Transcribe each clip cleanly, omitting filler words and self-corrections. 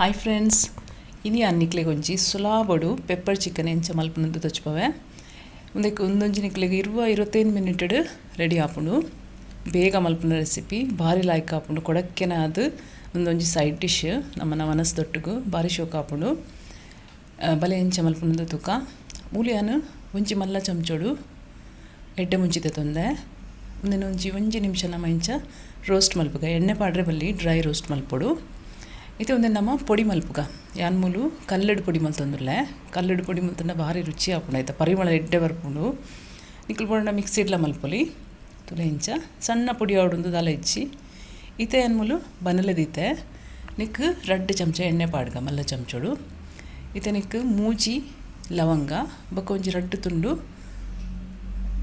Hi friends, ಇನಿ ಅನ್ನಿಕ್ಲೆಗೊಂಜಿ ಸುಲಾಬಡು pepper chicken ಎಂಚ ಮಲ್ಪುನಂದು ತೋಜ್ಪವೆ. ಉಂದೆಕ್ ಉಂದೊಂಜಿ ನಿಕ್ಲೆಗ್ 20-25 ಮಿನಿಟ್ ರೆಡಿ ಆಪುಂಡು. ಬೇಗ ಮಲ್ಪುನ ರೆಸಿಪಿ, ಭಾರಿ ಲಾಯ್ಕ್ ಆಪುಂಡು. ಕೊಡಕ್ಕೆನ ಅದು ಉಂದೊಂಜಿ ಸೈಡ್ ಡಿಶ್ ನಮ್ಮನ ಮನಸ್ಸದೊಟ್ಟುಗು ಭಾರಿ ಶೋಕ್ ಆಪುಂಡು. ಬಲೆ ಎಂಚ ಮಲ್ಪುನಂದು ತೂಕ. ಮೂಲಿಯಾನು ಒಂಜಿ ಮಲ್ಲ ಚಮಚೋಡು ಎಡ್ಡೆ ಮುಂಚಿತ ತೊಂದೆ ಉಂದೆನ್ ಒಂಜಿ ಒಂಜಿ ನಿಮಿಷ ನಮ್ಮ ಇಂಚ ರೋಸ್ಟ್ ಮಲ್ಪುಗ. ಎಣ್ಣೆ ಪಾಡ್ರೆ ಬಲ್ಲಿ, ಡ್ರೈ ರೋಸ್ಟ್ ಮಲ್ಪೊಡು. ಇತ್ತೆ ಉಂದೆನ್ ನಮ್ಮ ಪೊಡಿ ಮಲ್ಪುಗ. ಯಾನ್ ಮೂಲು ಕಲ್ಲುಡು ಪೊಡಿ ಮಲ್ತೊಂದುಲ್ಲೆ. ಕಲ್ಲುಡು ಪೊಡಿ ಮಲ್ತಂಡ ಭಾರಿ ರುಚಿ ಆಪುಂಡು, ಐತ ಪರಿಮಳ ಎಡ್ಡೆ ಬರ್ಪುಂಡು. ನಿಕುಲು ಬೋಡಂಡ ಮಿಕ್ಸಿಡ್ಲ ಮಲ್ಪೊಲಿ. ತುಲೆ ಇಂಚ ಸಣ್ಣ ಪೊಡಿ ಆವೊಡುಂದು ದಾಲ ಇಜ್ಜಿ. ಇತ್ತೆ ಯಾನ್ ಮೂಲು ಬನಲೆ ದೀತೆ. ನಿಕ್ 2 ಚಮಚ ಎಣ್ಣೆ ಪಾಡ್ಗ ಮಲ್ಲ ಚಮಚೋಡು. ಇತ್ತೆ ನಿಕ್ 3 ಲವಂಗ ಬೊಕ್ಕ ಒಂಜಿ 2 ತುಂಡು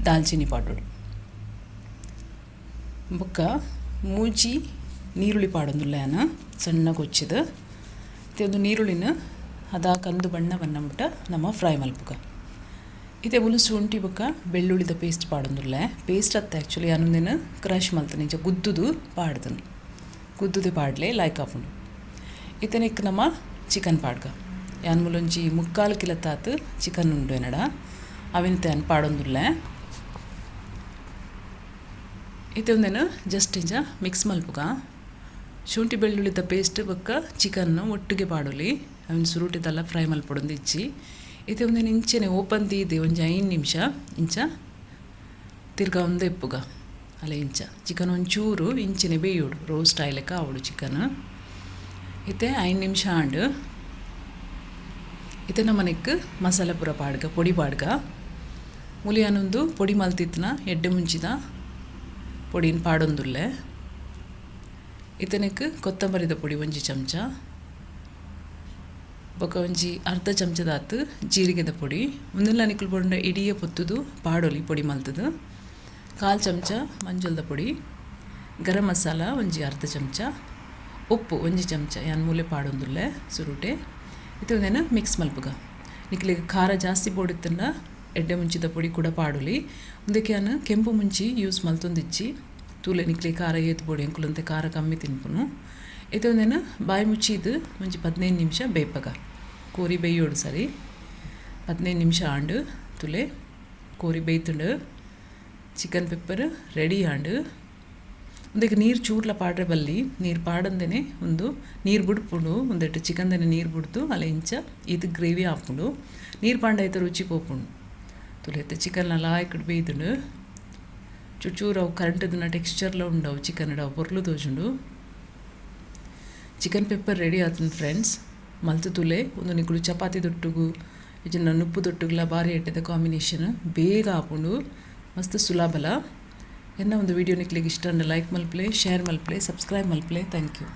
ದಾಲ್ಚಿನಿ ಪಾಡೊಡು. ಬೊಕ್ಕ 3 ನೀರುಳ್ಳಿ ಪಾಡೊಂದುಲ್ಲೆ ಯಾನ್ ಸಣ್ಣ ಕೊಚ್ಚಿದ್. ಇತ್ತೆ ಉಂದು ನೀರುಳ್ಳಿನ ಹದ ಕಂದು ಬಣ್ಣ ಬಣ್ಣ ಮುಟ್ಟ ನಮ್ಮ ಫ್ರೈ ಮಲ್ಪುಗ. ಇತ್ತೆ ಉಲು ಶುಂಠಿ ಬೊಕ್ಕ ಬೆಳ್ಳುಳ್ಳಿದ ಪೇಸ್ಟ್ ಪಾಡೊಂದುಲ್ಲೆ. ಪೇಸ್ಟ್ ಅತ್ತ ಆ್ಯಕ್ಚುಲಿ ಯಾನ್ ಉಂದೆನ್ ಕ್ರಷ್ ಮಲ್ತನೆ, ಇಂಚ ಗುದ್ದುದು ಪಾಡ್ದನು. ಗುದ್ದುದು ಪಾಡ್ಲೆ ಲಾಯ್ಕ್ ಆಪುಂಡು. ಇತ್ತೆ ನೆಕ್ ನಮ್ಮ ಚಿಕನ್ ಪಾಡ್ಗ. ಯಾನ್ ಮೂಲೊಂಜಿ 3/4 ಕಿಲತಾತ್ ಚಿಕನ್ ಉಂಡು ಎನ್ನಡ, ಅವೆನ್ ಯಾನ್ ಪಾಡೊಂದುಲ್ಲೆ. ಇತ್ತೆ ಉಂದೆನ್ ಜಸ್ಟ್ ಇಂಚ ಮಿಕ್ಸ್ ಮಲ್ಪುಗ. ಶುಂಠಿ ಬೆಳ್ಳುಳ್ಳಿದ ಪೇಸ್ಟ್ ಬೊಕ್ಕ ಚಿಕನ್ ಒಟ್ಟಿಗೆ ಪಾಡೊಲಿ. ಅವೆನ್ ಸುರುಟಿದೆಲ್ಲ ಫ್ರೈ ಮಲ್ಪೊಡೊಂದು ಇಜ್ಜಿ. ಇತ್ತೆ ಉಂದೆನ್ ಇಂಚೆನೆ ಓಪನ್ ದೀದ್ ಒಂಜಿ 5 ನಿಮಿಷ ಇಂಚ ತಿರ್ಗ ಉಂದೆ ಇಪ್ಪುಗ. ಅಲ್ಲ ಇಂಚ ಚಿಕನ್ ಒಂಚೂರು ಇಂಚೆನೆ ಬೇಯೋಡು, ರೋಸ್ಟ್ ಆಯ್ಲೆಕ್ಕ ಆವೊಡು ಚಿಕನ್. ಇತ್ತೆ 5 ನಿಮಿಷ ಆಂಡ್. ಇತ್ತೆ ನಮ್ಮನೆಕ್ ಮಸಾಲೆ ಪೂರ ಪಾಡ್ಗ, ಪೊಡಿ ಪಾಡ್ಗ. ಮೂಲಿಯಾನೊಂದು ಪೊಡಿ ಮಲ್ತಿತ್ನ ಎಡ್ಡೆ ಮುಂಚಿದ ಪೊಡಿನ ಪಾಡೊಂದುಲ್ಲೆ. ಇತ್ತನೆಕ್ ಕೊತ್ತಂಬರಿದ ಪೊಡಿ 1 ಚಮಚ, ಬೊಕ್ಕ ಒಂಜಿ ಅರ್ಧ ಚಮಚದಾತ್ ಜೀರಿಗೆದ ಪೊಡಿ. ಉಂದೆಲ್ಲ ನಿಕುಲು ಪೊಂಡ ಇಡಿಯ ಪೊತ್ತುದು ಪಾಡೊಲಿ ಪೊಡಿ ಮಲ್ತದು. 1/4 ಚಮಚ ಮಂಜಲ್ದ ಪೊಡಿ, ಗರಂ ಮಸಾಲ ಒಂಜಿ ಅರ್ಧ ಚಮಚ, ಉಪ್ಪು 1 ಚಮಚ ಯಾನ್ ಮೂಲೆ ಪಾಡೊಂದುಲ್ಲೆ ಸುರುಟೆ. ಇತ್ತೆ ಉಂದೆನ್ ಮಿಕ್ಸ್ ಮಲ್ಪುಗ. ನಿಕ್ಲೆಗ್ ಖಾರ ಜಾಸ್ತಿ ಪೊಡಿತ್ತಂಡ ಎಡ್ಡೆ ಮುಂಚಿದ ಪೊಡಿ ಕೂಡ ಪಾಡೊಲಿ. ಉಂದಕ್ಕೆ ಯಾನ್ ಕೆಂಪು ಮುಂಚಿ ಯೂಸ್ ಮಲ್ತೊಂದಿಜ್ಜಿ. ತೂಲೆ ನಿಕ್ಲೆ ಖಾರ ಏತ್ ಪೊಡಿ, ಎಂಕುಲಂತೆ ಖಾರ ಕಮ್ಮಿ ತಿನ್ಪುನು. ಇತ್ತೆ ಉಂದೆನ್ ಬಾಯಿ ಮುಚ್ಚಿದ್ ಒಂಜಿ 15 ನಿಮಿಷ ಬೇಪಗ. ಕೋರಿ ಬೇಯೋಡು ಸರಿ 15 ನಿಮಿಷ ಆಂಡ್. ತುಲೆ ಕೋರಿ ಬೇಯ್ತುಂಡು. ಚಿಕನ್ ಪೆಪ್ಪರ್ ರೆಡಿ ಆಂಡ್. ಉಂದೆಕ್ ನೀರು ಚೂರ್ಲ ಪಾಡ್ರೆ ಬಲ್ಲಿ, ನೀರು ಪಾಡಂದೇನೆ ಒಂದು ನೀರು ಬುಡ್ಪುಂಡು. ಉಂದೆಟ್ ಚಿಕನ್ದನೆ ನೀರು ಬುಡ್ದು ಅಲ್ಲ ಇಂಚ ಇದು ಗ್ರೇವಿ ಆಪುಂಡು. ನೀರು ಪಾಂಡ ಐತ ರುಚಿ ಪೋಪುಂಡು. ತುಲೆ ಇತ್ತೆ ಚಿಕನ್ ಲಾಯ್ಕಡ್ ಬೇಯ್ತುಂಡು. ಚೂಚೂರು ಅವು ಕರೆಂಟದನ್ನ ಟೆಕ್ಸ್ಚರ್ಲ ಉಂಡವು ಚಿಕನ್ ಅವು ಪೊರ್ಲು ತೋಜುಂಡು. ಚಿಕನ್ ಪೆಪ್ಪರ್ ರೆಡಿ ಆತುಂಡು ಫ್ರೆಂಡ್ಸ್. ಮಲ್ತು ತುಲೆ ಒಂದು ನಿಕುಲು ಚಪಾತಿ ದೊಟ್ಟುಗು ಇಜ್ಜಿಂಡ ನುಪ್ಪು ದೊಟ್ಟುಗುಲ ಭಾರಿ ಎಡ್ಡೆದ ಕಾಂಬಿನೇಷನ್. ಬೇಗ ಆಪುಂಡು, ಮಸ್ತ್ ಸುಲಭಲ. ಎನ್ನ ಒಂದು ವಿಡಿಯೋ ನಿಕ್ಲೆಗ್ ಇಷ್ಟ ಅಂಡ ಲೈಕ್ ಮಲ್ಪಲೆ, ಶೇರ್ ಮಲ್ಪಲೆ, ಸಬ್ಸ್ಕ್ರೈಬ್ ಮಲ್ಪಲೆ. Thank you.